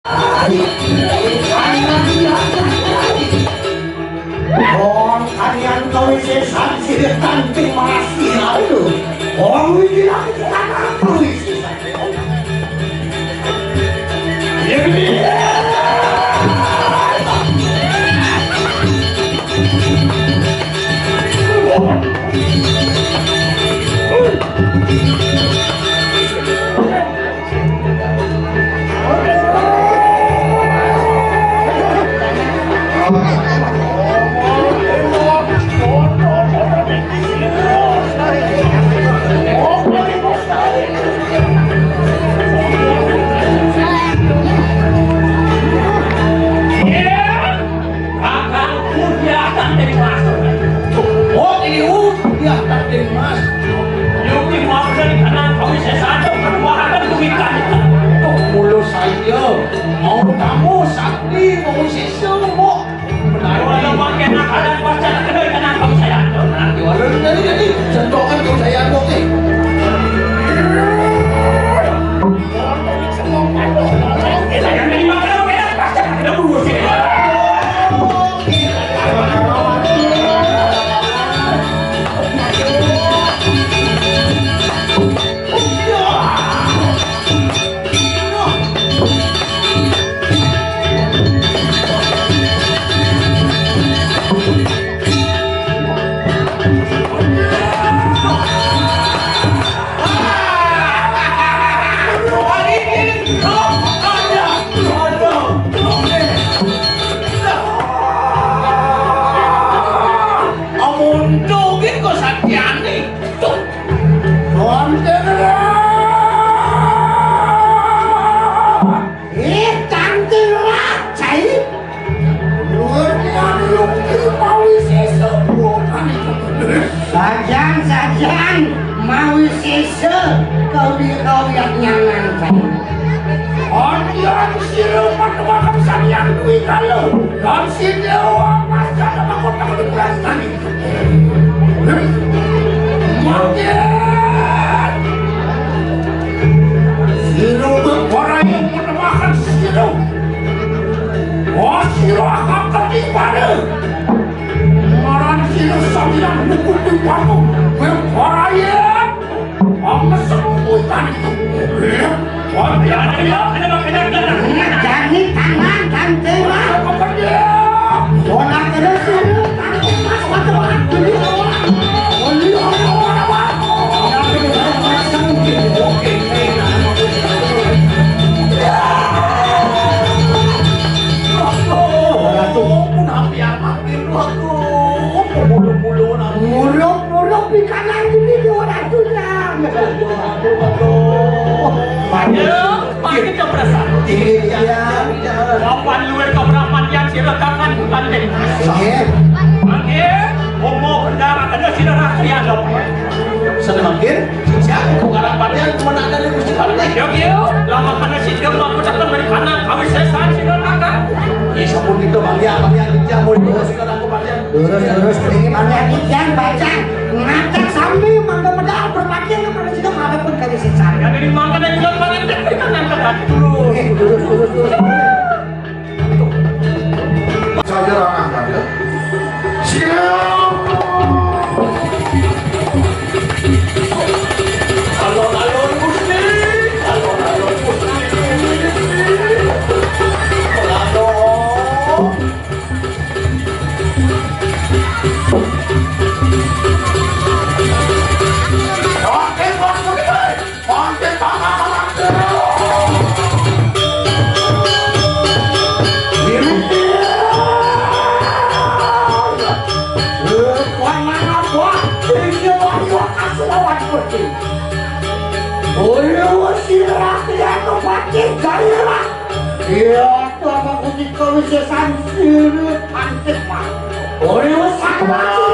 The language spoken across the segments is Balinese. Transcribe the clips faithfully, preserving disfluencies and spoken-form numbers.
Wong kalian kawisésan sirih kanthi masih lalu. Wong iki lagi kawisésan. Kakangku diah tanding mas. Oh, ini uh, diah tanding mas. Yuki mau dari kanan kau bisa saja menuahakan duit kan. Tuh, mulu saya mau kamu sakti mau sisa mau. Kalau pakai nak ada pacar kena kanan kau saya. Nanti walau jadi jadi sentokan kau saya kok eh. Amun dogén kok sakiané. Tuh. Wonten. Ih, kanthi racai. Luwih tiyang lungkir mawisé sepuh kanika. Sajang, sajang, mawisé se-, kawi-, kawiat nyangan kae. Andian sira panewaken Sang Hyang Dwikala, lan Sidewa pascana makutang di prastani. Mangkin sira bebaraya menewaken sira. Wah, sira akan ketipada. Marang sira sambilan hukum di panggung. Bebaraya. Jangan tangan dan dewa. Bola terus. Muruk-muruk di kanan ini di orang tunya. Aduh, aduh, aduh. Aduh, makin keberatan. Iya. Papan luar keberatan yang silakan bukan deh. Iya. Makin, ngomong kendara, ada silakan ya dong. Sana makin, siapa bukan apa dia, cuma ada di Gusti Patih. Yo, yo, lama kena si dia mau datang dari kanan, kami sesan silakan. Iya, sabun itu, Bang, ya, Bang, ya, dia mau di bawah sekarang. Terus, terus, ini banyak ikan, bacang. Ngacak sambil mangga medal berpakaian kepada situ, ada pun kali secara. Yang dari mangga dan juga mangga, kita nangkep hati dulu. Oke, terus, terus, terus. Saya rangan, ya. Siap. Alon-alon Gusti, alon-alon Gusti. Alon. Oyo, sira rakyat pancen gairah. Iya, Bapak Puji kawisésan sirih antik, Pak. Ora wis sakmati.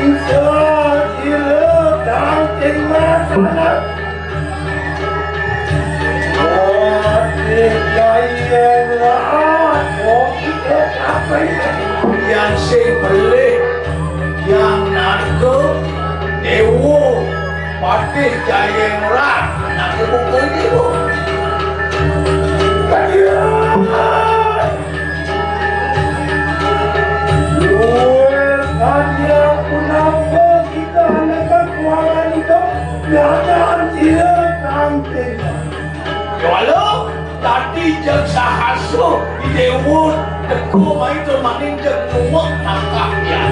Sira tangting masalah. Wah, Jayeng Rat, kok kita apa ini? Yang sing beli, yang narko, Dewo, Patih Jayeng Rat, anak ibu ini, Bu. Kadian! Luwih kaya punapa kita anak kualan ida, nyadang sira kanting. Yo, halo, tadi jeg sahaso di Dewa teko mai tur maning jeg nuwek tangkah ya.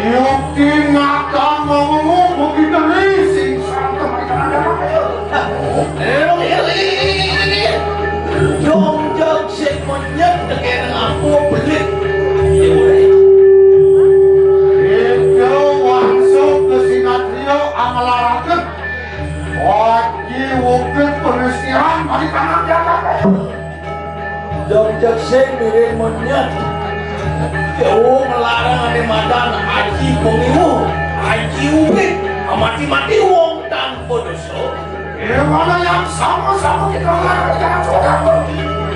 Yukti ngakang ngomong begitu rising. Dong jeg sing menyet tekene ngaku belit. Itu wangso ke sinatrio angelaraken. Oji wukit peristihan mari tangan jagat. Dong jeg sing mirip monyet. Dewa ngelarang ane madan aji pengiwu, aji ubit, mati-mati wong tanpa dosa. Gimana yang sama-sama kita ngelarang rencana saudara?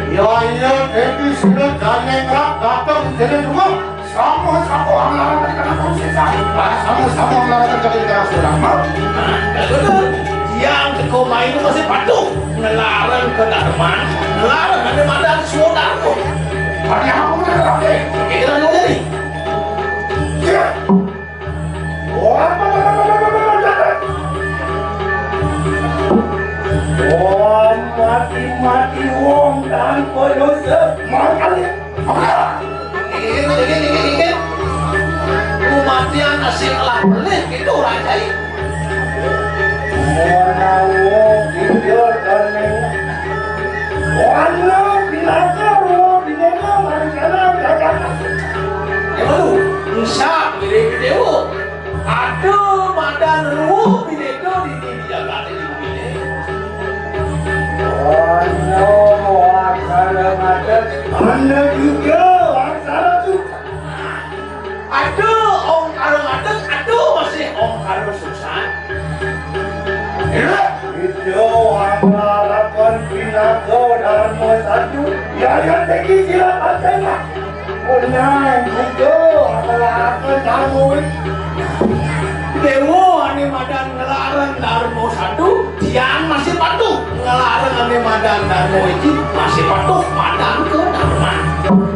Ya, iya, Dewi sudah gandeng rak datang jadi dua. Sama-sama ngelarang rencana konsesa. Sama-sama ngelarang rencana saudara. Nah, betul. Yang teko mai masih patuh. Ngelarang ke Darman, ngelarang ada madan suara. Ada apa benar lagi? Kita dulu nih. Ya. Wah, mati-mati wong tanpa dosa. Makanya Inggih, inggih, inggih, inggih. Kumatian sing lah pelih gitu, Raja. Menawa kita kene. Wana binatang, binatang, rencana binatang. Ya, baru. Rusak, diri dewa. Ada madan ruh bineka di, di, di jagat ini, ini. Ana aksara ngadeg, ana juga aksara susah. Ada ongkara ngadeg, ada masih ongkara susah. Ya, itu aksara kan pinaka dharma satu. Ya, ya, tinggi sila pancena. Unang juga adalah akan tamu. Dewa ane madan ngelarang dharma satu, tiang masih patuh. Ngelarang ane madan dharma iki, masih patuh madan ke dharma.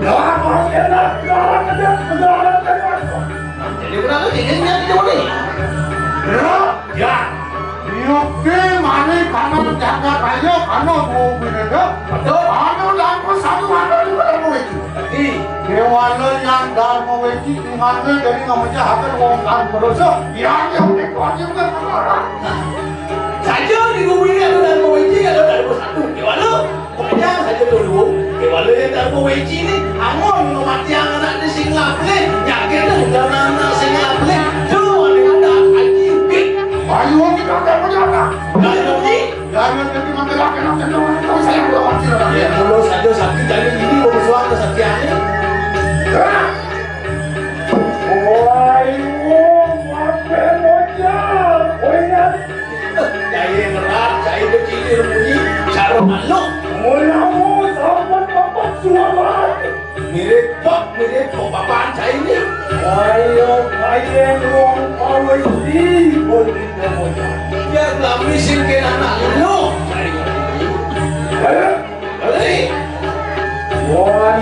Dharma kena, ngelarang kena, ngelarang kena. Jadi benar tu, jadi niat kita boleh. Ya. Ya. Yuki mari kana jagat raya, kana Dharma Weci. Betul. Anu Dharma satu, anu juga Dharma Weci. Jadi, Dewala yang Dharma Weci, tinggalnya dari ngemejahaken wong kang berdosa. Ya, ya, itu aja bukan perkara. Saja di bumi ini ada Dharma Weci, ada Dharma satu. Dewala. Pokoknya saja dulu, Dewala yang Dharma Weci ini, amun ngematiang anak di sing lableh, yakin dah, jangan anak sing lableh, tuh, ada anak haji, ubit. Ayo, kita tak punya anak. Nah, jadi, jangan jadi makin laki, nak kena orang tua saya belum mati lah. Ya, kalau saja sakit, jadi ini mau bersuara sakit ini. Hah? Wah, ibu, mape bocah, oh, ingat. Jaya ngerat, jaya kecil, bunyi, cara makhluk. Mulamu sampai papat suara. Mirip pok, mirip pok papan saya ini. Ayo, ayo, wong kawin di, bunyi bocah. Biar belami sing kena anak lu. Ayo. Balik. Wan